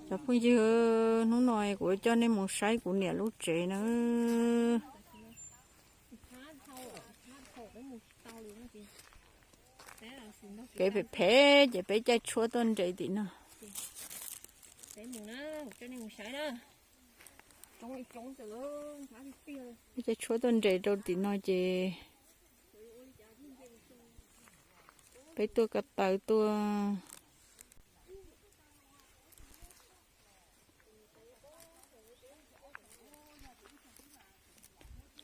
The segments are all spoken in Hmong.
Cov phooj ywg, hnub no kuv coj nej mus saib kuv niam lub tsev na. Kev phem phem ces peb caij tshuab tuaj nres tim no. Peb caij tshuab tuaj nres rau tim no ces peb tuaj ko taw tuaj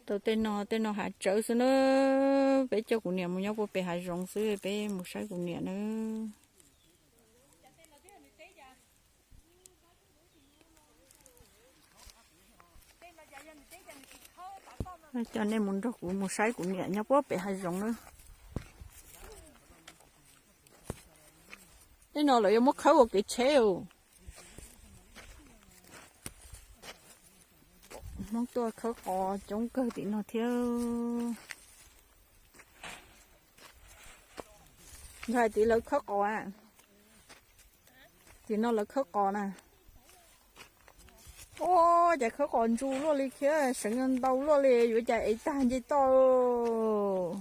rau tej no, tej no hav tsawb xwb na. Peb coj kuv niam mus nyob puag pem hav zoov xwb, peb mus saib kuv niam na. Coj nej mus nrog kuv mus saib kuv niam nyob puag pem hav zoov na. Tej no lawv yuav muab khawb ua kev tsheb os. Hmoob tuaj khawb qos coob kawg tim no thiab. Yog hais tias lawv khawb qos, tim no lawv khawb qos na. Ua cas khawb qos ntsu luaj li thiab, seev ntau luaj li, yuav cas ev tag nce toj.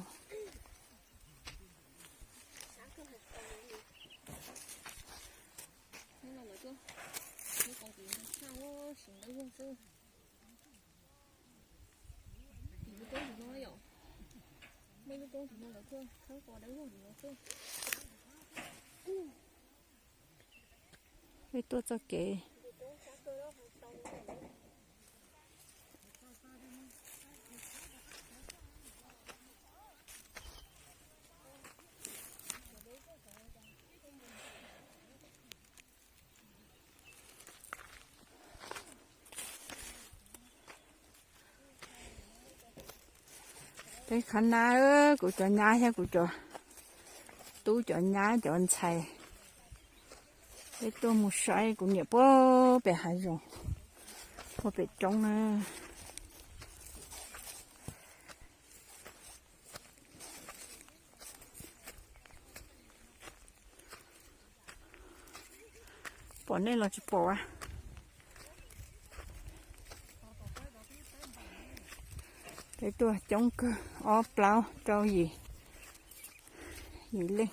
Peb tuaj txoj kev. Peb khab nab, kuv cov nyab thiab kuv cov tub cov nyab cov ntxhais, peb tuaj mus saib kuv niam puag pem hav zoov, puag pem roob na. Pom nej los tsis pom a? Peb tuaj coob kawg, ob plaub rau yim, yim leej.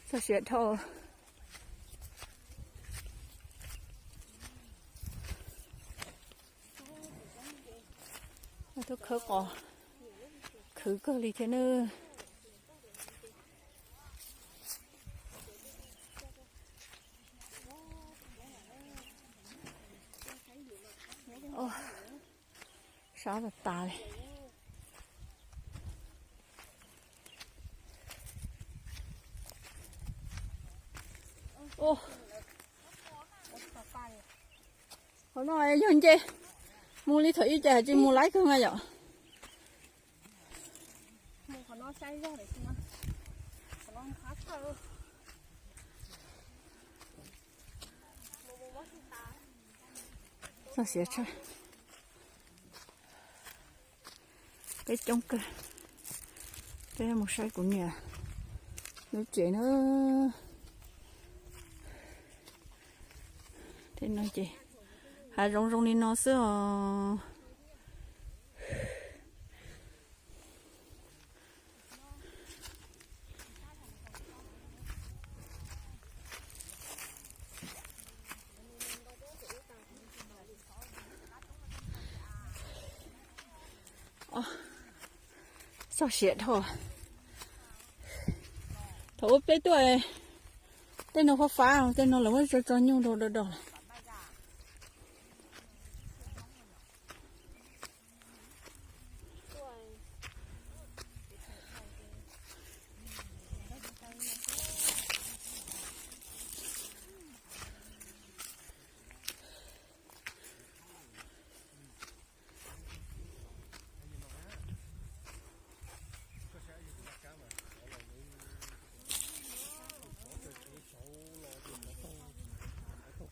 Txog siav dhau. Tuaj khawb qos khwv kawg li thiab nawb. Sab tas tas li. Qhov no yog nce mus li thaum ub cas tsis mus laib kawg mas yom. Txog siav tshaj. Peb coob kawg, peb mus saib kuv niam lub tsev na. Tej no ces hav zoov zoo li no xwb os. Txog siav dhau. Thaum ub peb tuaj tej no fab fab, tej no lawv muab tso tso nyuj rau do do lawm.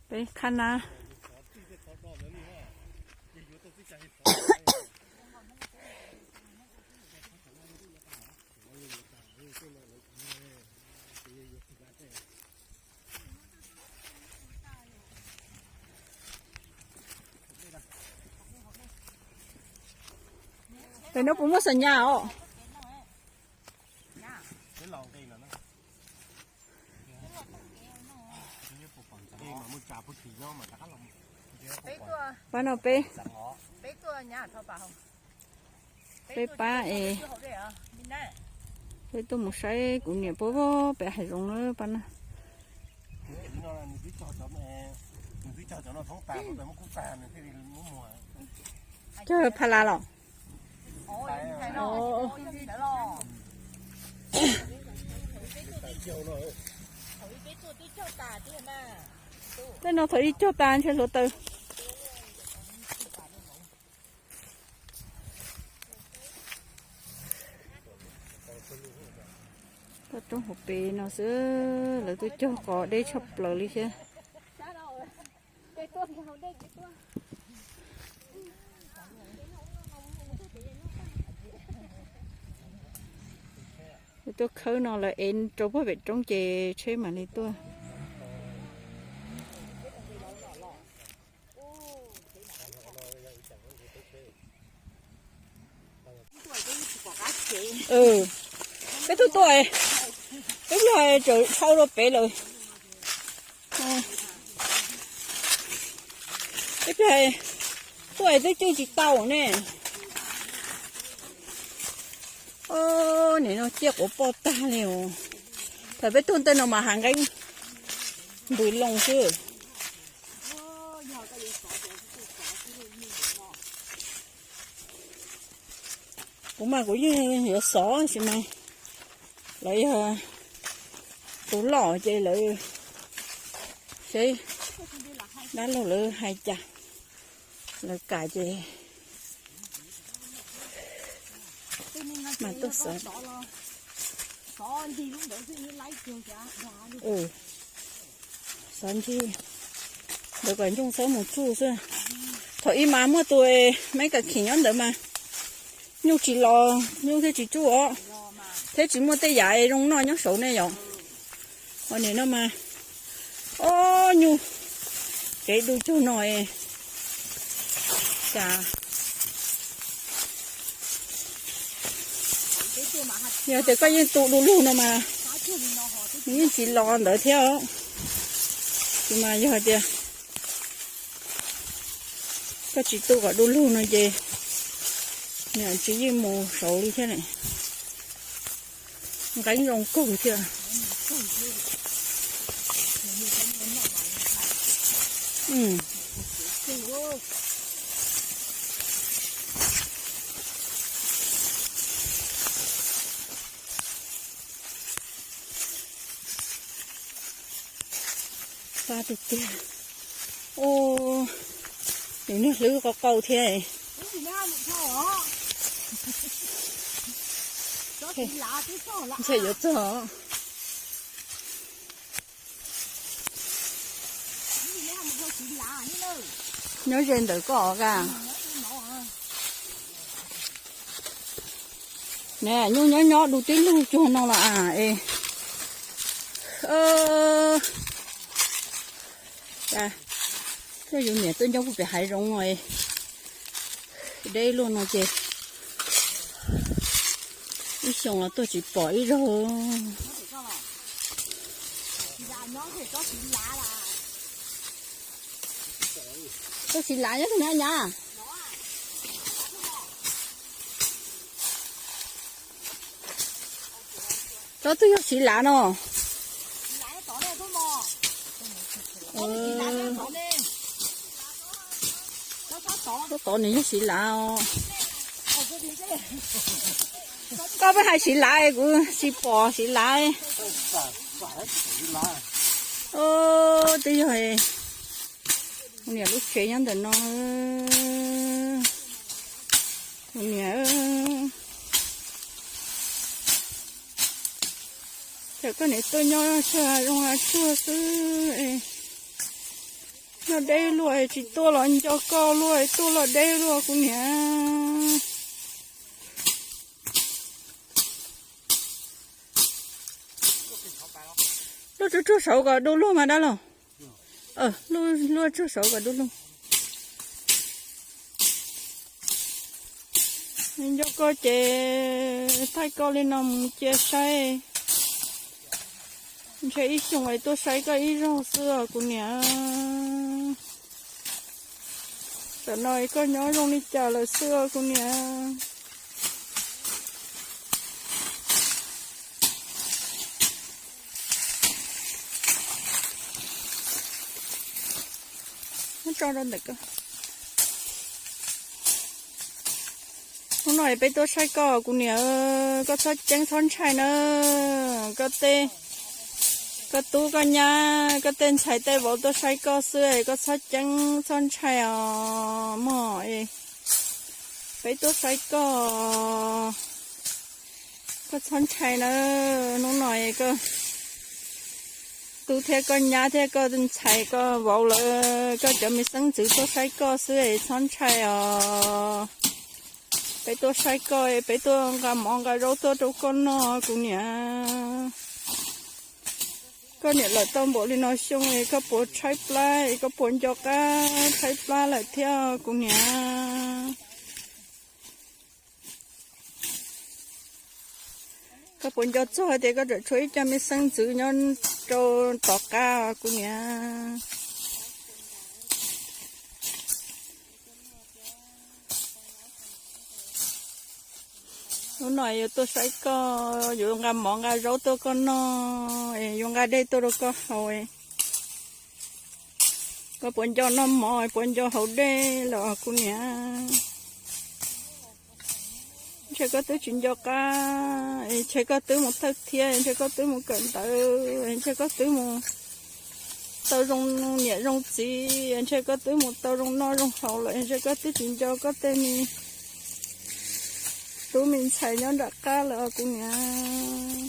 Peb khab nab. Pem no puas muaj xas nyas os? Pab no peb, peb pab es peb tuaj mus saib kuv niam puab pem hav zoov na pab na. Cog pha la los? Tej no thaum ib cog tas ntshe hluav taws. Toj roob hauv pes no xwb, lawv tuaj cog qos deb tshaj plaws li thiab. Lawv tuaj khawb no lawv ev rau puag pem roob ces tsheb mam li tuaj. Peb tuaj tuaj, peb pliag tseem dhau rau pem lawm. Peb pliag tuaj twb cwj tsis tau ne. Nim no ciaj quav poj tag li os. Thaum peb tuaj ntej no mas hav nqeeb npws loo xwb. Kuv mas kuv yeej yuav xov tab sis mas lawv yog tus loj ces lawv, seb dab laug lawv hais cas, lawv kam ces mas tuaj xov. Xov ncig, ntawd kom nyuj txhob mus tsuj xwb. Thaum ub mas muaj tus me kas khim nyob ntawd mas nyuj tsis los nyuj thiaj tsis tsuj os, thiab tsis muaj tej yam zoo noj nyob saud ne yom. Ua nim no mas, o, nyuj kev du cug no, cas yog tias koj yeej tu du lug no mas nws yeej tsis los ntawd thiab os. Tab sis mas yog tias koj tsis tu kom du lug no ces nws tsis yeej mus saud li thiab ne. Nqeeb zoo kawg thiab. Fab tiag tiag. Ua, nws niag hlwb qau qau thiab. Ntshe yuav txog. Nyob ze ntawm koj os ka. Ne nyuj nyob nyob du tib lug cuag no los as es. Yus niam tuaj nyob puag pem hav zoov no, deb luaj no ces ib xyoo los tuaj tsis pom ib zaug. Tsob siv lav nyob twg na nyab? Tsob twg yog siv lav no? Tsob tod nws yog siv lav os. Koj pheej hais siv lav, kuv tsis pom siv lav. Twb yog niam lub tsev nyob ntawm no. Kuv niam, thaum koj niam tuaj nyob tsuag zoo tsuag xwb. Nyob deb luaj tsis tuaj los nco koj luaj, tuaj los deb luaj kuv niam. Luaj tsuag tsuag saud kom du lug mas dab laug. Luaj tsuag saud kom du lug. Nco koj ces thaij koj li no mus cia saib. Ntshe ib xyoos es tuaj saib koj ib zaug xwb os kuv niam. Tam no koj nyob zoo li cas lawm xwb os kuv niam? Tso rau ntawm ko. Hnub no peb tuaj saib koj kuv niam, koj txhob ceeb txhob ntshai na. Koj tej, koj tub koj nyab koj tej ntxhais tej vauv tuaj saib koj xwb, koj txhob ceeb txhob ntshai os mog. Peb tuaj saib koj, koj txhob ntshai na. Hnub no koj tub thiab koj nyab thiab koj ntxhais koj vauv lawv koj cov me xeeb ntxwv tuaj saib koj xwb es txhob ntshai os. Peb tuaj saib koj, peb tuaj nqa mov nqa zaub tuaj rau koj noj kuv niam. Koj niam lawm tau npaum li no xyoo es koj puas tshaib plab es koj puas nco qab tshaib plab lawm thiab kuv niam? Koj puas nco txog hais tias koj tseem tshuav ib co me xeeb ntxwv nyob rau tom qab kuv niam? Hnub no yuav tuaj saib koj, yuav nqa mov nqa zaub tuaj koj noj, yuav nqa dej tuaj rau koj haus. Koj puas nco noj mov, puas nco haus dej los kuv niam? Ntshe koj twb tsis nco qab, ntshe koj twb mus thawj thiab, ntshe koj twb mus kawm ntawv, ntshe koj twb mus tau zoo niam zoo txiv, ntshe koj twb mus tau zoo noj zoo haus lawm, ntshe koj twb tsis nco koj tej me tub me ntxhais nyob nram qab lawm os kuv niam.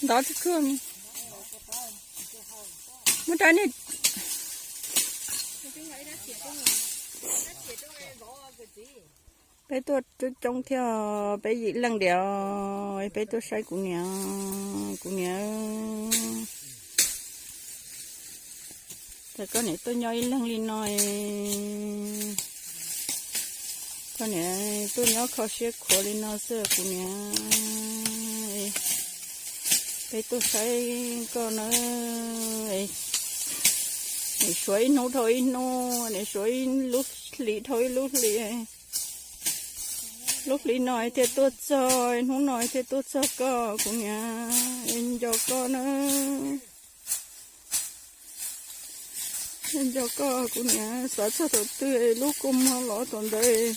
Ntov tsuj tsuag muab rau nej. Peb tuaj coob coob thiab, peb yim leej diam, peb tuaj saib kuv niam, kuv niam. Ces koj niam tuaj nyob ib leeg li no, koj niam tuaj nyob kho siab khuav li no xwb kuv niam. Peb tuaj saib koj na, nim suav ib hnub dhau ib hnub, nim suav ib lub hli dhau ib lub hli. Lub hli no thiaj tuaj txog, hnub no thiaj tuaj txog koj kuv niam, nco koj na. Nco koj kuv niam, xav txog thaum twg lub kua muag los thaum ntawd.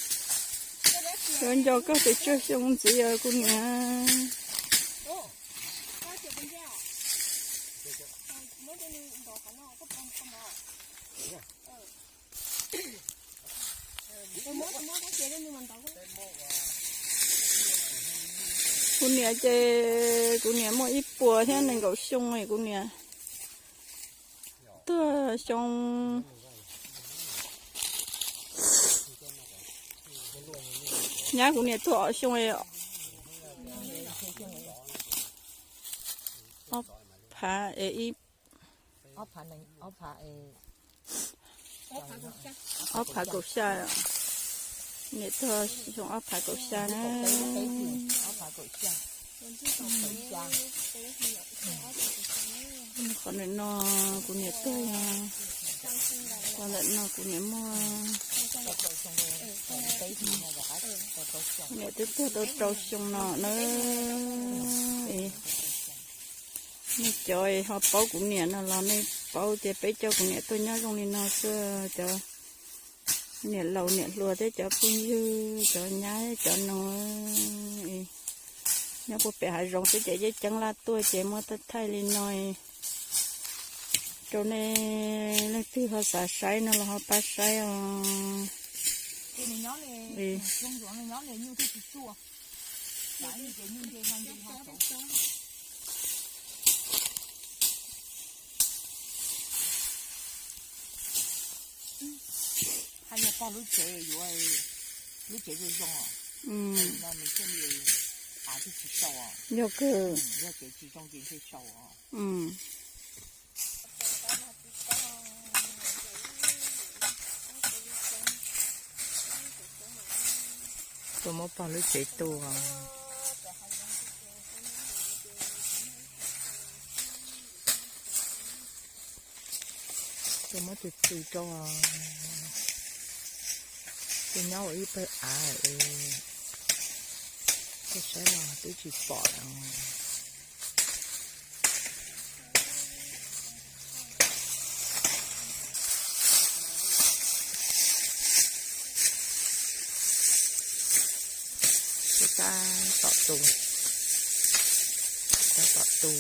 Yuav nco koj pes tsawg xyoo ntxiv os kuv niam. Kuv niam ces kuv niam muaj ib puas thiab nees nkaum xyoo kuv niam. Tuag xyoo, nyab kuv niam tuag ob xyoo, ob phav es ib, ob phav kaum xya, niam tuag xyoo ob phav kaum xya na. Qhov ntawm no kuv niam tuag, qhov ntawm no kuv niam muaj, kuv niam twb tuag tau rau xyoo no na. Nej cov ho paub kuv niam no los nej paub tias peb coj kuv niam tuaj nyob zoo li no xwb cov niam laus niam hluas thiab cov phooj ywg cov nyab cov nus. Nyob puag pem hav zoov xwb ces yeej ceeb laj tuaj ces muab thaij thaij li no rau nej, leej twg ho xav saib no los ho pab saib os. Hais yog pog lub tsev yuav, lub tsev zoo zoo os. Yog kawg. Tuaj muab pog lub tsev tu. Tuaj muab tus tu rau. Tuaj nyob ua ib pawg av. Tuaj saib los twb tsis pom. Twb tab tom tu, tab tom tu,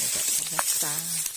tom qab qab.